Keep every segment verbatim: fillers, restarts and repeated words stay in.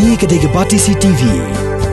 Kane ka dei ka Batesi T V.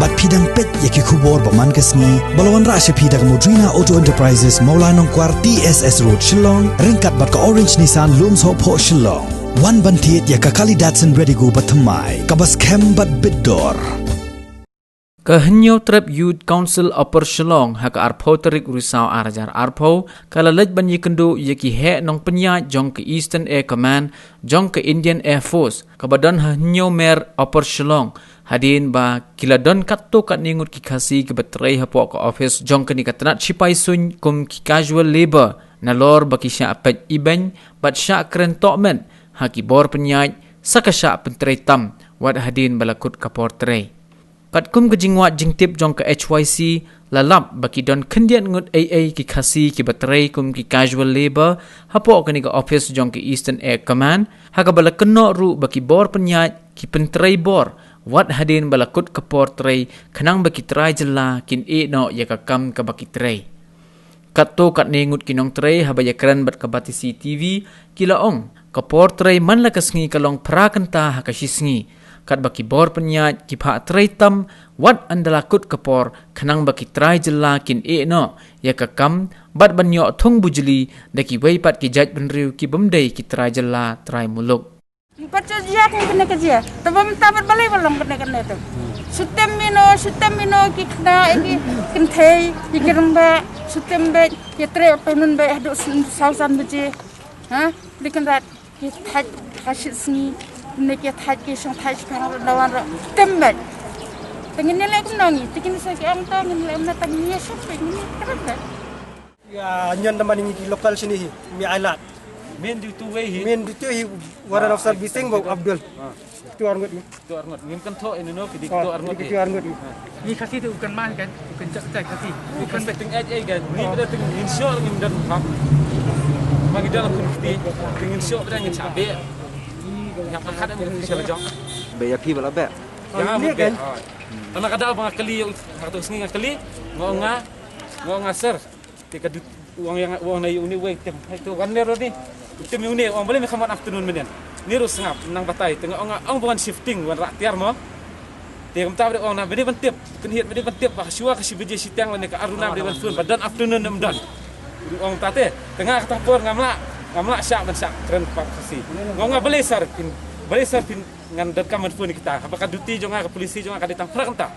Bad phi dang peit ïa ki khubor ba man ka sngi, ba la wanrah sha phi da ka Modrina Auto Enterprises, Mawlai Nongkwar, T S S Road, Shillong, ryngkat bad ka Orange Nissan, Lumshohphoh, Shillong. Wan ban thied ïa ka kali Datsun Redigo ba thymmai, kaba skhem bad bit dor. Ka Hynñiewtrep Youth Council Upper Shillong ha ka arphew tarik u Risaw ar hajar arphew, ka la leit ban ïakynduh ïa ki heh nongpynïaid jong ka Eastern Air Command jong ka Indian Air Force, kaba don ha Hynñiewmer, Upper Shillong, hadien ba ki la don katto katne ngut ki Khasi kiba trei hapoh ka office jong kane ka tnat shipai suiñ kum ki casual labour, nalor ba ki shah peit ibeiñ bad shah kren tohmet ha ki bor pynïaid, sa ka shah pyntrei tam wat hadien ba la kut ka por trei. Katkum ka jingwad jingtip jong ka H Y C, la lap ba ki don khyndiat ngut ei ei ki Khasi kiba trei kum ki casual labour hapoh kane ka office jong ka Eastern Air Command, ha kaba la kynnoh ruh ba ki bor pynïaid ki pyntrei bor wat hadien ba la kut ka por trei, khnang ba ki trai jylla kin ïeh noh ïa ka kam kaba ki trei. Katto katne ngut ki nongtrei haba ïakren bad ka Batesi T V, ki la ong, ka por trei man la ka sngi ka long phra kynta ha ka shi sngi, katba ki bor pynïaid ki phah trei tam wat ynda la kut ka por, khnang ba ki trai jylla kin ïeh noh ïa ka kam bad ban ïoh thung bujli da kiwei pat ki jaitbynriew kibym dei ki trai jylla trai muluk. Pat shu jia kane ka jia. Te ba mynta pat balei ba long kane kane te. Shu tem mino, shu tem mino ki khynnah, ki kynthei, ki rangbah, shu tem beit, ki trei afternoon beit haduh saw san baje. Ha? Ki kynthei ki thait ha shi sngi, ne ki thait ki shong thait shi phang ruh dawan ruh tem beit. Te ngin leh kumno ngi, te ngin sa ki ong te ngin leh kumno te ngin ïa shop beit, ngin ïa kren beit. Ïa, ñion da man ngi ki local shane hi, mi Ailat. Min dutu wei hi. Min dutu hi, warrant of servicing ba Abdul. Ah. Tu arngut ni. Tu arngut. Ngim kan tho ini no, ki dik tu arngut. Ki tu arngut ni. Ni Khasi tu bukan man kan, bukan cak cak Khasi. Bukan beting ai ai kan. Ni pada ting insya Allah ngim dan hak. Bagi dalam kunti, ting insya Allah ngin cabe. Yang pakat ngin insya Allah jong. Be ya pi bala be. Yang ni kan. Ana kada bang kali, hak tu sngi kali, ngo nga, ngo nga sir. Te ka dut, uang yang, uang na uni wei tem. Hai tu wan ler ni. Tem uni uang boleh me khamat afternoon menen. Ni ru sngap nang batai. Tengah ong ong bukan shifting wan rak tiar mo. Te kam ta bre ong na beri ban tip. Ken hiat beri ban tip ba shua ka shi baje shiteng lane ka aruna beri ban phone ba dan afternoon nem dan. Ru ong ta te. Tengah kata por ngam lah, ngam lah syak ban syak kren pak Khasi. Ngong nga boleh sar pin, boleh sar pin ngan dan kam ban phone kita. Haba ka duty jong nga, ka polisi jong nga ka dei tang phra kynta.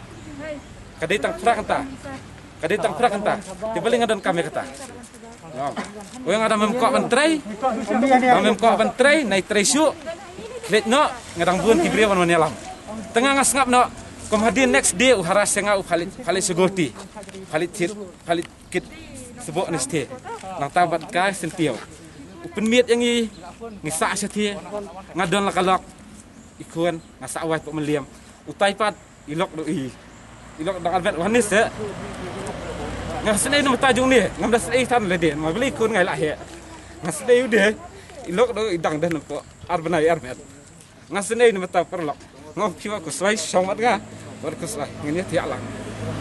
Ka dei tang phra kynta. Ka dei tang phra kynta. Te balei nga donkam ïa kata. Oi, nga dang mem kwah ban trei. Nga mem kwah ban trei, nai trei shuh. Leit noh, nga dang bun ki briew ban wan ïalam. Tengah nga sngap noh, kum hadien next day u harass ïa nga u Khalid, Khalid Sugurti. Khalid Thit, Khalid Kit Sboh Nisthe. Nangta bad ka Syntiew. U pynmiet ïa ngi, ngi sah shathie. Nga don la ka lok. I khun, nga sah wai pok meliam. Utai pat, i lok do i. I lok dang arbet wan ni se. Nga snei na mata jong ni, ngam da snei than lade, ma beli kun ngai lah he. Nga snei u de, i lok do i dang de nampo, ar bnai ar met. Nga snei na mata paralok. Ngam piwa ku swai shong mat nga. Wat ku swai, ngin ïa thiah lang.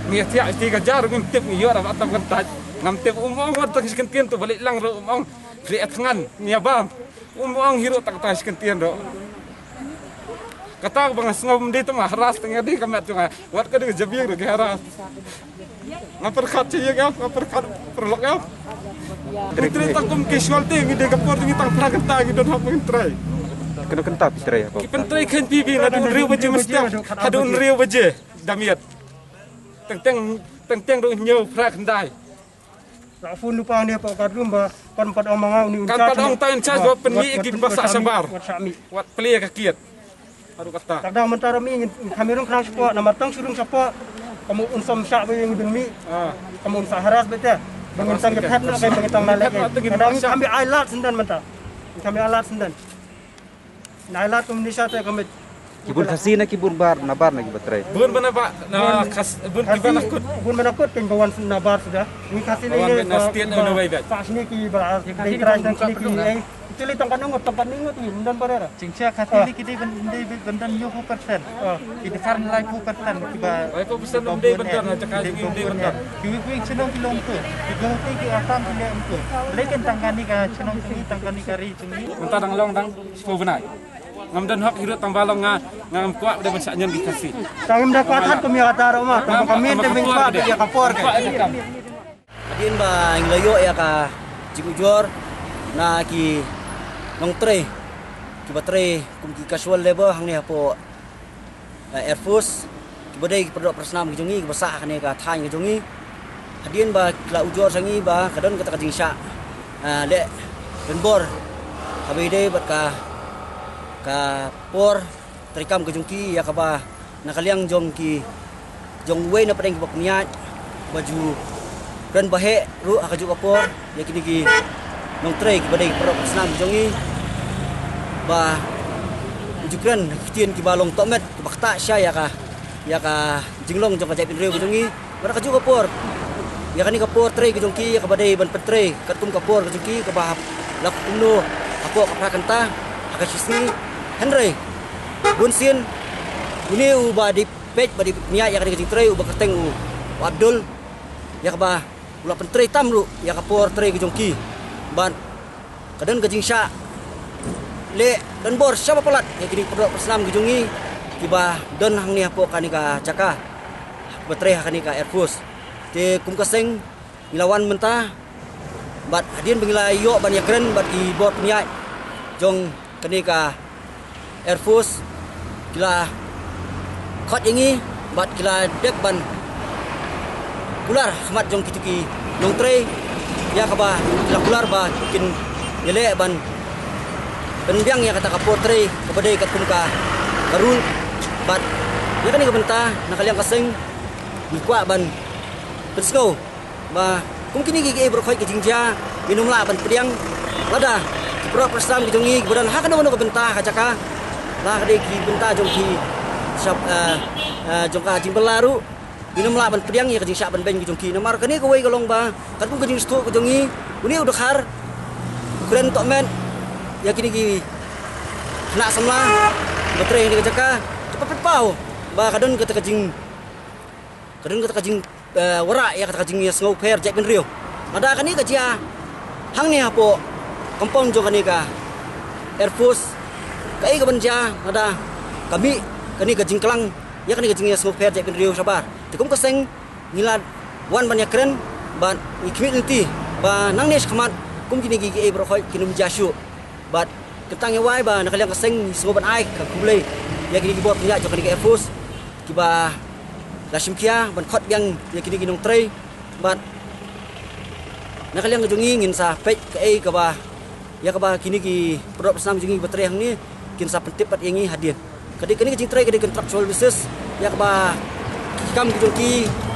Ngin ïa thiah iti ka jar, ngim tip ngi yor, ba tam kan taj. Ngam tip um ong, wat tak shi kyntien tu balik lang ro um ong. Beli at ngan, ngi ïa bam. Um ong hi ruh tak ta shi kyntien ruh. Kata ba nga sngew ym dei tang harass tang ïa dei ka met jong nga. Wat ka dei ka jabieng ruh ki harass. Nga pyrkhat sha ïing ïa, nga pyrkhat paralok ïa. Ngi trei tang kum casualty, ngi dei ka por ngi tang phra kynta ngi don hap ngi trei. Kano kynta phi trei hapoh? Ki pyntrei khein P B naduh hynriew baje mynstep haduh hynriew baje da miet. Teng teng, teng teng ruh hynñiew phra khyndai. La phone lypa ne pa ka room ba kan pat ong ma nga uni un. Kan pat ong ta in charge ba pynmih ïa ki ba sah shabar. Wat plie ka kiad. Haduh kata. Tang da mynta ra mi ngin kham ïa rung khnang shapoh, namar tang shu rung shapoh. Ka mut un som shah ba ïa ngi dang mih. Ah. Ka mut un sah harass beit te. Ba ngin tang ïa phet na ka ba ngin tang na leh. Tang da ngin kham ïa ai lad senden mynta. Ngin kham ïa ai lad senden. Nai lad kum ni sha te ka mit. Ki bun Khasi na ki bun bar, na bar na ki ba trei. Bun bana ba, na Khas, bun ki bana kut. Bun bana kut ken ba wan na bar suda. Ni Khasi ni ba state na wei bet. Sa sini ki ba dei trai sini ki ei. Itu li tangkan ngut, tangkan ngut ni, mendan barera. Jingcha Khasi ni ki dei ben, dei ben, bendan yu hu persen. Ki dei kar lai hu persen ki ba. Lai hu persen dei bendan, na jaka ni dei bendan. Ki wi wi chnong ki long tu. Ki go ti ki Assam ki le tu. Lekin tangkan ni ka chnong ni, tangkan ni ka ri ni. Mynta dang long dang. Shiphew bnai. Ngam don hok hi ruh tang ba long nga ngam kwah de ban shah ñion ki Khasi. Tang ngam da kwah than kum ïa kata ruh ma, tang ba ka mien te mien kwah ïa ka por. Hadien ba ngi la ïoh ïa ka jingujor na ki nongtrei kiba trei kum ki casual labour hangne hapoh, eh, Air Force, kiba dei ki paralok parasnam ki jong ngi kiba sah ha kane ka thaiñ ka jong ngi. Hadien ba ki la ujor sha ngi ba ka don kata ka jingshah, eh, leh donbor kaba ïadei bad ka, ka por treikam ka jong ki, ïa kaba na ka liang jong ki, jong uwei na pdeng kiba pynïaid ba ju kren ba heh ruh ha kajuh ka por ïa kine ki nongtrei kiba dei ki paralok parasnam ki jong ngi ba ju kren ha ki ktien kiba long tohmet, kiba ktah sha ïa ka, ïa ka jinglong jong ka jaitbynriew ka jong ngi. Bad ha kajuh ka por, ïa kane ka por trei ka jong ki, ïa kaba dei ban pyntrei katkum ka por ka jong ki kaba hap la kumno hapoh ka phra kynta ha ka shisngi. Hynrei bunsien une uba dei peit ba dei pynïaid ïa kane ka jingtrei, uba kyrteng u, u Abdul, ïa kaba u la pyntrei tam ruh ïa ka por trei ka jong ki. Bad ka don ka jingshah leh donbor shaba palat ïa kine ki paralok parasnam ki jong ngi kiba don hangne hapoh kane ka jaka ba trei ha kane ka Air Force. Te kum ka seng ngi la wan mynta bad hadien ba ngi la ïoh ban ïakren bad ki bor pynïaid jong kane ka Air Force, ki la khot ïa ngi bad ki la dep ban kular ha khmat jong kito ki nongtrei, ïa kaba ki la kular ba kin ïaleh ban pynbiang ïa kata ka por trei kaba dei katkum ka, ka rule. Bad ïa kane ka bynta na ka liang ka seng ngi kwah ban pynsngew ba kum kine ki, ki ei baroh khoit ki jingjia, ngin ym lah ban pdiang lada ki paralok parasnam ki jong ngi kiba don ha kano kano ka bynta ha ka jaka, la ka dei ki bynta jong ki shap, eh, eh, jong ka jingbylla ruh, ngin ym lah ban pdiang ïa ka jingshah ban beiñ ki jong ki. Namar kane kawei ka long ba katkum ka jingsngewthuh ka jong ngi, une u dkhar u kren tohmet ïa kine ki khynnah samla ba trei ha kane ka jaka, te pat pat paw ba ka don kata ka jing, ka don kata ka jing, eh, wanrah ïa kata ka jingïasngewpher jaitbynriew. Lada kane ka jia hangne hapoh compound jong kane ka Air Force, kaei kaban jia lada ka mih kane ka jingklang ïa kane ka jingïasngewpher jaitbynriew shabar? Te kum ka seng ngi la wan ban ïakren bad ngi khmih lynti ba nangne shakhmat kum kine ki, ki ei baroh khoit kin ym jia shuh. Bad kynta ngi wai ba na ka liang ka seng ngi sngew ban ai ka khublei ïa kine ki bor pynïaid jong kane ka Air Force kiba la shim khia ban khot biang ïa kine ki nongtrei. Bad na ka liang ka jong ngi ngin sa peit kaei kaba, ïa kaba kine ki paralok parasnam jong ngi ba trei hangne kin sa pyntip pat ïa ngi hadien. Ka dei kane ka jingtrei ka dei contractual basis, ïa kaba ki kam ki jong ki,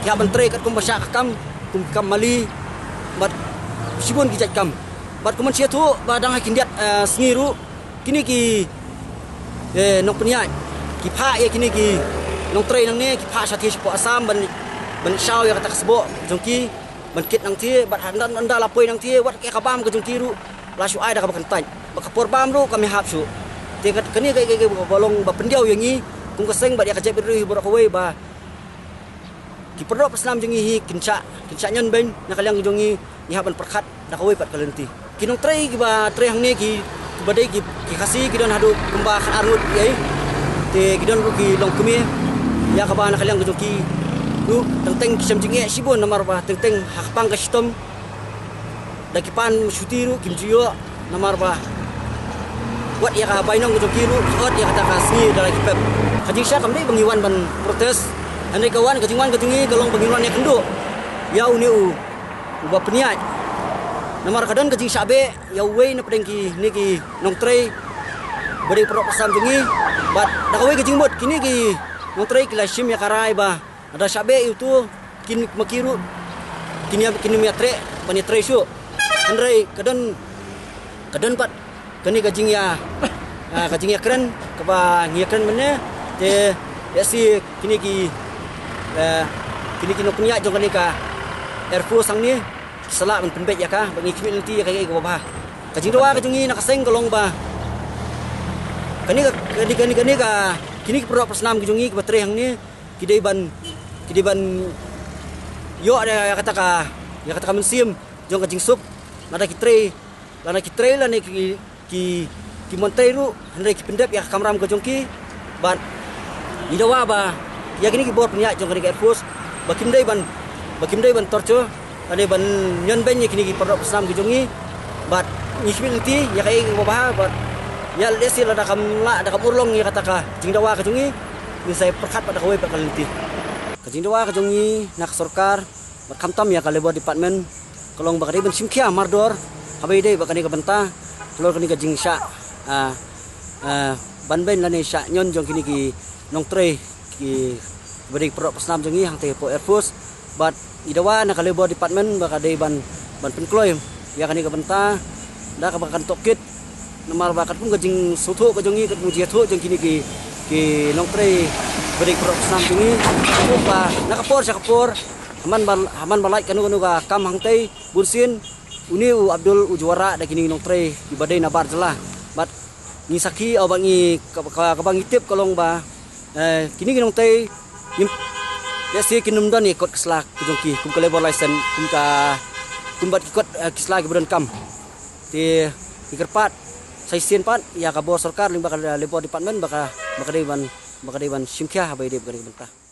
ki hap ban trei katkum ba shah ka kam, kum ki kam mali bad shibun ki jait kam. Bad kumban shu ïathuh ba dang ha khyndiat, eh, sngi ruh kine ki, eh, nongpynïaid ki phah ïa kine ki nongtrei nangne, ki phah shathie shapoh Assam ban, ban shaw ïa kata ka sboh jong ki, ban kit nangthie, bad hynda, hynda la poi nangthie wat ka bam ka jong ki ruh la shu ai da kaba kyntait, bad ka por bam ruh kam ïahap shuh. Te kat kane ka, ka, ka, kaba long ba pyndiaw ïa ngi kum ka seng bad ïa ka jaitbynriew hi baroh kawei ba ki paralok parasnam jong ngi hi kin shah, kin shah ñion beiñ na ka liang jong ngi, ngi hap ban pyrkhat da kawei pat ka lynti. Ki nongtrei kiba trei hangne ki, kiba dei ki, ki Khasi ki don haduh kumba khatar ngut ei. Te ki don ruh ki longkmie, ïa kaba na ka liang ka jong ki ruh teng teng ki shem jingeh shibun namar ba teng teng ha ka pang ka shitom da ki pan shuti ruh kim ju ïoh namar ba wat ïa ka bainong ka jong ki ruh ki ot ïa kata ka sngi da la ki pep. Ka jingshah kam dei ba ngi wan ban protest, hynrei ka wan, ka jingwan ka jong ngi ka long ba ngi wan ïakynduh ïa une u, uba pynïaid. Namar ka don ka jingshah beh ïa uwei na pdeng kine ki nongtrei ba dei paralok parasnam jong ngi. Bad da kawei ka jingmut kine ki nongtrei ki la shim ïa ka rai ba lada shah beh ïa uto, kin ma ki ruh kin ïa, kin ym ïatreh ban ïatrei shuh. Hynrei ka don, ka don pat kane ka jingïa, ah, ka jingïakren kaba ngi ïakren mynne. Te ïa shi kine ki, eh, kine ki nongpynïaid jong kane ka Air Force hangne ki sa lah ban pynbeit ïa ka, ba ngi khmih lynti ïa kaei kaei kaba bha. Ka jingdawa ka jong ngi na ka seng ka long ba kane ka, kane, kane, kane ka, kine ki paralok parasnam ki jong ngi kiba trei hangne ki dei ban, ki dei ban ïoh ïa kata ka, ïa kata ka mynsiem jong ka jingsuk. Lada ki trei, lada ki trei lane ki, ki, Ki mon trei ruh hynrei ki pyndep ïa ka kamram ka jong ki. Bad ngi dawa ba ïa kine ki bor pynïaid jong kane ka Air Force ba kim dei ban, ba kim dei ban torture, lane ban ñion beiñ ïa kine ki paralok snam ki jong ngi. Bad ngi khmih lynti ïa kaei kaba bha bad ïa lehse lada kam lah, da kam urlong ïa kata ka jingdawa ka jong ngi, ngin sa pyrkhat pat da kawei pat ka lynti. Ka jingdawa ka jong ngi na ka sorkar bad khamtam ïa ka Labour Department ka long ba ka dei ban shim khia mardor haba ïadei bad kane ka bynta, halor kane ka jingshah, ah, ah, ban beiñ lane shah ñion jong kine ki nongtrei kiba dei paralok snam jong ngi hangtei hapoh Air Force. Bad ngi dawa na ka Labour Department ba ka dei ban, ban pynkloi ïa kane ka bynta da kaba kan tohkit. Namar ba katkum ka jingsngewthuh ka jong ngi, katkum ka jingïathuh jong kine ki, ki nongtrei ba dei paralok snam jong ngi, ba na ka por sha ka por, ha man ba, ha man ba lait kano kano ka kam hangtei, bunsien une u Abdul u ju wanrah da kine ki nongtrei kiba dei na bar jylla. Bad ngi sakhi, ïa ba ngi ka, ka, kaba ngi tip ka long ba, eh, kine ki nongtrei ngim, lehse kin ym don ïa ka kot ka sla ka jong ki kum ka labour license, kum ka, kum bad ki kot, eh, ki sla kiba donkam. Te ngi kyrpad sa shisien pat ïa ka bor sorkar lyngba ka Labour Department ba ka, ba ka dei ban, ba ka dei ban shim khia haba ïadei bad kane ka bynta.